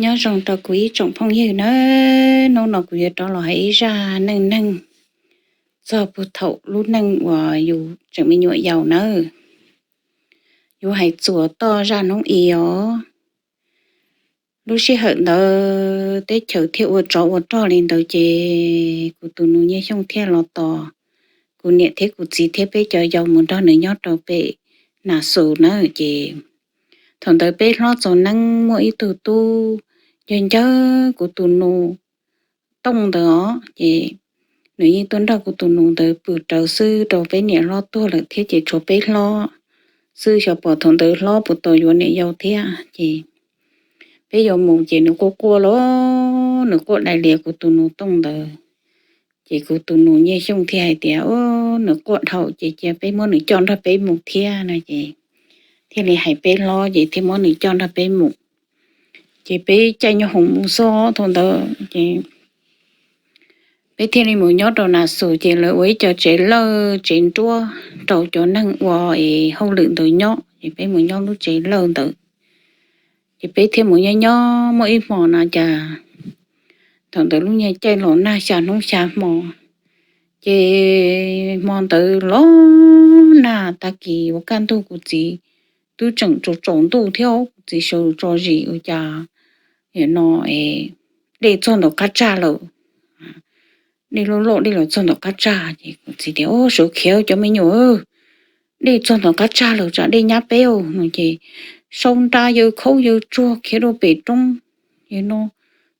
Nyob zoo rau kuv ib tsoom phooj ywg nawb, hnub no kuv yuav rov los hais ib zaj neej neeg txog puag thaum lub neej uas yus tseem me nyuam yaus nawb. Yuav hais txuas toj zaj hnub i os. Lub sij hawm ntawd teb chaws thiaj ua tsov ua rog li ntawd ces kuv tus nus Nyiaj Xyooj thiaj los tos kuv niam thiab kuv txiv thiab peb cov yau mus nrog nws nyob rau pem Nas Xus na ces thaum ntawd peb hlob txaus neeb muaj ib tug tub ncawg ncawg kuv tus nus Tooj ntawd os ces nws yeej tuaj nrog kuv tus nus ntawd pw rawv xwb rau peb niam hlob tuag lawm thiab ces tshuav peb hlob xwb, xyov puas thaum ntawd hlob puas tau yuav niam yau thiab ces peb yuav mus ces nws quaj quaj los nws quaj dai lias kuv tus nus Tooj ntawd. Ces kuv tus nus Nyiaj Xyooj thiaj hais tias, nws quaj dhau ces cia peb muab nws coj nrog peb mus thiab no ces thiaj li hais peb hlob ces thiaj muab nws coj nrog peb mus. Ces peb caij nyob hoom mus xwb thaum ntawd ces peb thiaj li mus nyob rau Nas Xus ces lawv ua ib co tsev lawj tsev nruab rau cov neeg ua es hauj lwm ntawd nyob ces peb mus nyob lub tsev lawj ntawd. Ces peb thiaj mus nyob nyob muaj ib hmo na cas thaum ntawd lub nyuag caij los nag xya hnub xya hmo ces hmo ntawd los nag tag kis ua kaj ntug kuv txiv twb tseem tsaus tsaus ntuj thiab kuv txiv sawv tso zis ua cas no dej txog ntawm qab tsag lawm. Dej loj loj dej los txog ntawm qab tsag ces kuv txiv tias, sawv khiav cov me nyuam, dej txog ntawm qab tsag lawm tsam dej nyab peb no ces sau nra yaws khaub yaws tsuag khiav rau pem roob. Ces no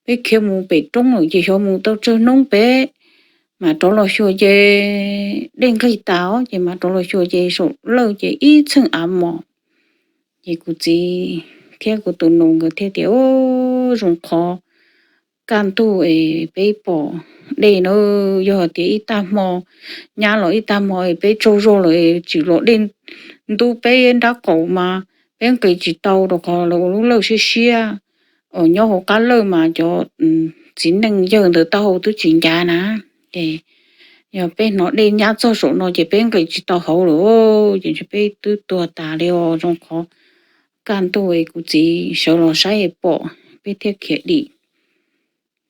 peb khiav mus pem roob lawm ces xyov mus tau tsawg hnub pem mam rov los xyuas ces dej nqig tas os ces mam rov los xyuas ces saum lawj ces ib txheej av mos. Ces kuv txiv thiab kuv tus nus nkawd thiaj tias, zoo qhov kaj ntug es peb pom dej na, yog hais tias ib tag hmo nyab los ib tag hmo es peb tsaug zog lawm tsis los dej ntub peb nrab qaum mas peb nqis tsis tau rau qhov lawv ua lub lawj siab siab os, nyob hauv qab lawj mas cov txiv neej yawg ntawd taub hau twb tsis ncav na. Ces yog peb hnov dej nyab txog saum no ces peb nqis tsis tau hauv lawm ces peb twb tuag tas li os. Zoo qhov kaj ntug kuv txiv sawv los saib pom peb thiaj khiav dim.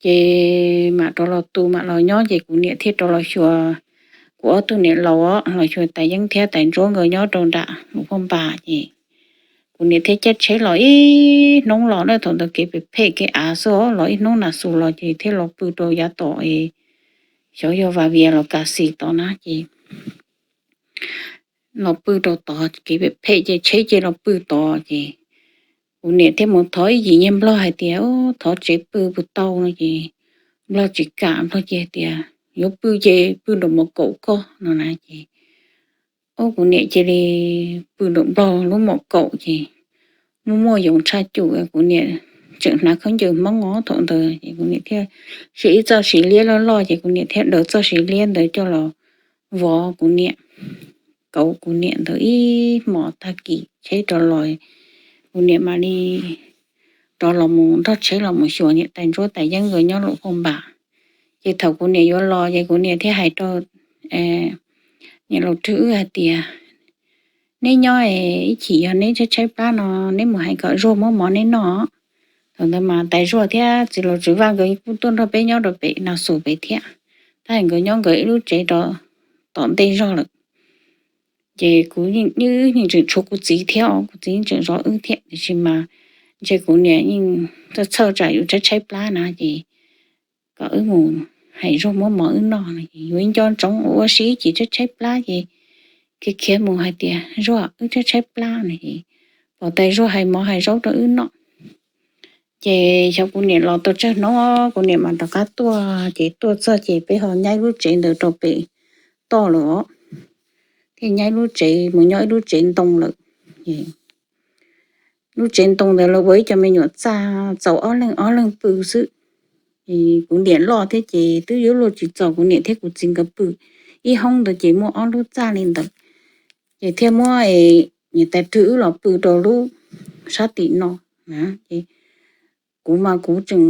Ces mam rov los tu mam los nyob ces kuv niam thiaj rov los xyuas kuv ob tug niam laus os, los xyuas Tais Yeeb thiab Tais Ntsuab nkawd nyob rau nram lub phaj npas ces kuv niam thiaj caij tsheb los ib hnub los na, thaum ntawd kev phem phem kev av xwb os, los ib hnub Nas Xus los ces thiaj los pw rau yav tom es xyov yog Vas Vias los Kas Xis tod na ces los pw rau tod, kev phem phem ces tsheb ces los pw tod ces kuv niam thiaj mus thov ib yim nyiag nplog hais tias thov tsev pw puas tau no ces nplog tsis kam, nplog ces hais tias yuav pw ces pw nraum mos kaum koj no na ces kuv niam cia li pw nraum nplog lub mos kaum ces muaj muaj yoov tshaj cum, kuv niam tseem hnav khaub ncaws Hmoob os thaum ntawd ces kuv niam thiaj siv ib txoj siv liab loj loj ces kuv niam thiaj daws txoj siv liab ntawd coj los vov kuv niam, kauv kuv niam ntawd ib hmos tag kis tsheb rov los, kuv niam mam li rov los mus nrog tsheb los mus xyuas niam Tais Ntsuab Tais Yeeb nkawd nyob lub phaj npas. Ces thaum kuv niam yuav los ces kuv niam thiaj hais rau niam laus Rwg wb hais tias neb nyob es ib chim yog neb tshaib tshaib plab no neb mus hais kom Zuag muab mov neb noj. Thaum ntawd mas Tais Zuag thiab txiv laus Tswv Vaj nkawd kuj tuaj nrog peb nyob rau pem Nas Xus pem thiab, tab sis nkawd nyob nkawd ib lub tsev rau tom ntej zog lawm. Ces kuv yeej tseem tshuav kuv txiv thiab os, kuv txiv yeej tseem zov wb thiab tiam sis mas ntshe kuv niam yeej txhawj txhawj tsam yus tshaib tshaib plab na ces kom wb mus hais Zuag muab mov wb noj no ces yuav nco ntsoov ua si ib chim tshaib tshaib plab ces khiav khiav mus hais tias Zuag wb tshaib tshaib plab no ces kom Tais Zuag hais mov hais zaub rau wb noj. Ces xyov kuv niam los tau tsawg hnub kuv niam mam rov qab tuaj ces tuaj txog ces peb ho nyaib lub tsev ntawd rau pem toj lawm os, thiaj nyaib lub tsev mus nyob ib lub tsev ntoo lawm. Lub tsev ntoo ntawd lawv ua ib co me nyuam txaj txaus ob leeg ob leeg pw xwb. Kuv niam loj thiab ces twb yuav luag tsis txaus kuv niam thiab kuv txiv nkawd pw ib hoob ntawd ces muaj ob lub txaj li ntawd. Ces thiaj muab niam Tais Rwg wb los pw rau lub sab tim no. Ces kuv mas kuv tseem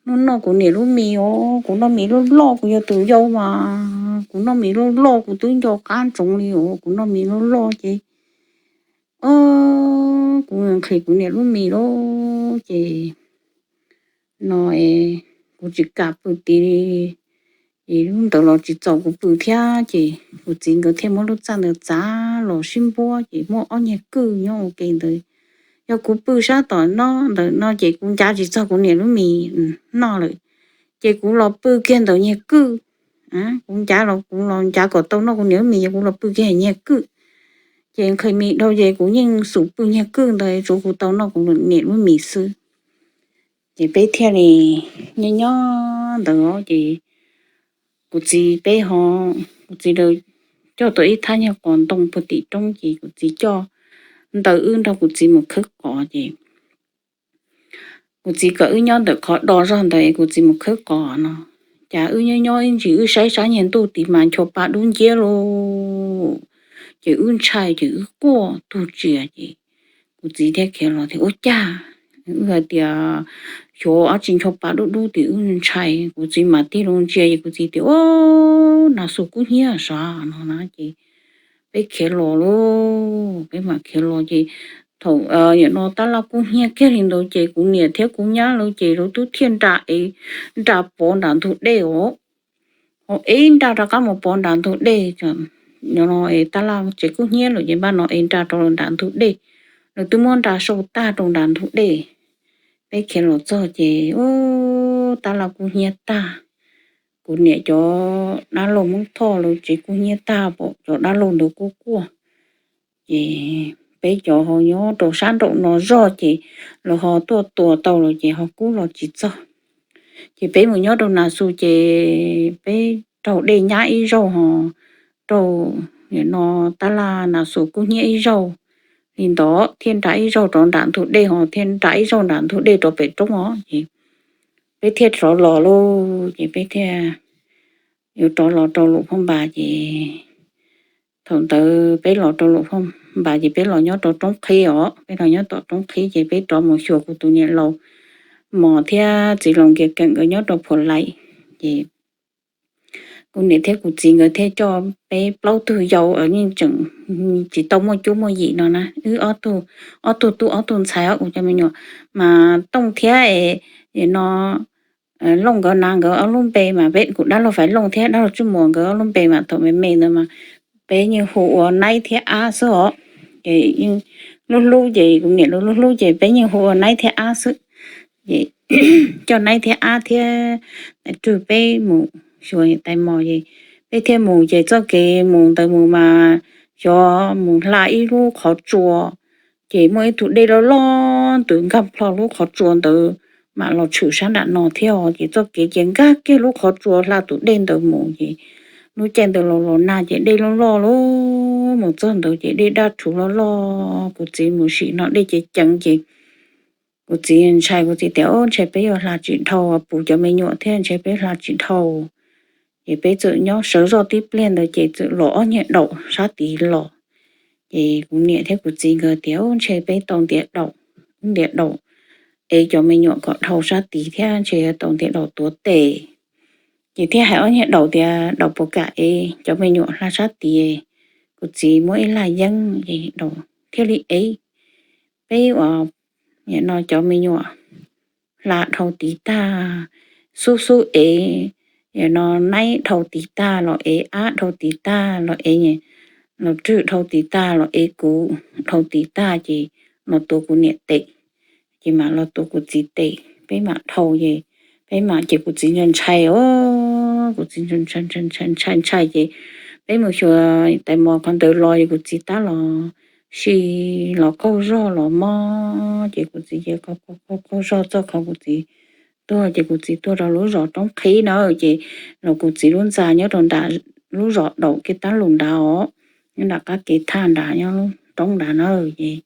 noj noj kuv niam lub mis os, kuv noj mis loj loj, kuv yog tus yau mas kuv noj mis loj loj, kuv twb nco qab ntsoov li os, kuv noj mis loj loj ces kuv nqhis kuv niam lub mis lawm ces no es kuv tsis kam pw tid li. Ces lub ntawd los tsis txaus kuv pw thiab, ces kuv txiv nkawd thiaj muab lub txaj ntawd txav los sib npuab, ces muaj ob nyuag kwj nyob ua ke ntawd. Yog kuv pw sab tom no ntawm no ces kuv ncav tsis txog kuv niam lub mis noj lawm, ces kuv los pw kiag ntawm nyuag kwj. Kuv ncav los kuv los ncav kom tau noj kuv niam lub mis, yog kuv los pw kiag nyuag kwj, ces nqhis mis dhau ces kuv yeej xum pw nyuag kwj ntawd tsuav kuv tau noj kuv niam lub mis xwb. Ces peb thiaj li nyob nyob ntawd ces kuv txiv peb ho, kuv txiv coj tau ib thaj nyuag qos ntoo puag tim roob, ces kuv txiv coj ntaus wb nrog kuv txiv mus khawb qos ces kuv txiv kom wb nyob ntawm qhov do zog ntawd kuv txiv mus khawb qos no. Cas wb nyob nyob ib ntsis wb saib sab nyuag ntuj tid mas ncho pa dub nciab lauj. Ces wb ntshai ces wb quaj tug tsias ces kuv txiv thiaj khiav los tias ua cas, wb hais tias xyov dab tsi ncho pa dub dub tim wb ntshai. Kuv txiv mas tig los ntsia ces kuv txiv tias ua, nas xus kub hnyiab sav no na ces peb khiav los lauj, peb mam khiav los ces thaum nim no tab laj kub hnyiab kiag li ntawd ces kuv niam thiab kuv nyab lawv ces lawv twb thiaj nra es nra pov nram ntug dej os. Ho es nra rov qab mus pov nram ntug dej, tab laj tsev kub hnyiab lawm ces npaj no es nra rau nram ntug dej. Lawv twb muab nra sau tag rau nram ntug dej. Peb khiav los txog ces tab laj kub hnyiab tag. Kuv niam cov dab laug Hmoob Thoj lawv tsev kub hnyiab tag, pom cov dab laug ntawd kuj quaj. Ces peb cov ho nyob rau sab nraum no zog ces lawv ho tuaj tua tau lawm ces ho kub los tsis txog. Ces peb mus nyob rau nas xus ces peb raug dej nyab ib zaug ho raug no tab laj nas xus kub hnyiab ib zaug li ntawd thiaj nra ib zaug rau nram ntug dej ho thiaj nra ib zaug nram ntug dej rau pem roob os ces peb thiaj rov los lauj ces peb thiaj yuav rov los rau Lum Phoj Npas ces thaum ntawd peb los rau Lum Phoj Npas ces peb los nyob rau Roob Qhib os, peb los nyob tom Roob Qhib ces peb rov mus xyuas kuv tus niam laus Mos thiab txiv laus Nkias Keem nkawd nyob rau Phuam Laim ces kuv niam thiab kuv txiv nkawd thiaj coj peb plaub tug yau yeej tseem tsis tau muaj cuab muaj yim no na, wb ob tug tub ob tug ntxhais ob kuv cov me nyuam mas Tooj thiab no Looj nkawd na, nkawd ob lub npe mas peb kuv dab laug Faiv Looj thiab dab laug Tswj Muas nkawd ob lub npe mas thaum me me ntawd mas peb yeej hu ua Naib thiab Ab xwb os. Ces yeej hlub hlub ces kuv niam lub hlub hlub ces peb yeej hu ua Naib thiab Ab xwb. Ces coj Naib thiab Ab thiab Tais Rwg peb mus xyuas Tais Mos es peb thiaj mus ces txoj kev mus ntawd mus mas xyov mus hla ib lub qhov tsua ces muaj ib tug dej loj loj ntws nkag plho lub qhov tsua ntawd mam los tshwm sab nram no thiab os. Ces txoj kev ces nkag kiag lub qhov tsua hla tus dej ntawd mus ces lub caij ntawd los los nag ces dej loj loj lauj, mus txog ntawd ces dej daj rhuv loj loj. Kuv txiv mus sim no dej ceev ceev ces kuv txiv ntshai, kuv txiv tias ntshe peb yuav hla tsis dhau, puv cov me nyuam thiab ntshe peb hla tsis dhau. Ces peb txawm nyob sawv zoj tib pliag ntawd ces txawm los ob nyuag daum sab tid los. Ces kuv niam thiab kuv txiv nkawd tias ntshe peb tau ntiav daum, ntiav daum es cov me nyuam kom dhau sab tid thiab ntshe tau ntiav daum tuav tes. Ces thiaj hais ob nyuag daum tias daum puas kam es cov me nyuam hla sab tid, kuv txiv muab ib laj yeeb es daum thiaj li es. Peb uas no cov me nyuam hla dhau tid tag, xub xub es no Naib dhau tid tag los es Ab dhau tid tag los es los Rwg dhau tid tag los es kuv dhau tid tag ces los tuav kuv niam tes, ces mam los tuav kuv txiv tes, peb mam dhau es peb mam ces kuv txiv ntshai ntshai os, kuv txiv ntshai ntshai ces peb mus xyuas Tais Mos qhov ntawd los es kuv txiv tab los si los qaug zog los mob ces kuv txiv ces qaug qaug zog txog qhov kuv txiv tuag ces kuv txiv tuag rau lub zos Roob Qhib na, ces los kuv txiv lub ntxa nyob rau nram lub zos daum kiag tab lus nrad os, nyob nram qab kev thaj nrad nyob lub roob nrad na. Ces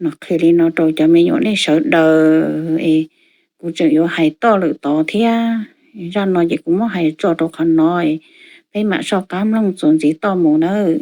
no qhia li no rau cov me nyuam nej sawv daws es kuv tseem yuav hais toj lwm tod thiab, zaj no ces kuv muab hais tso rau qhov no, peb mam soj qab mloog txuas ntxiv toj mus nawb.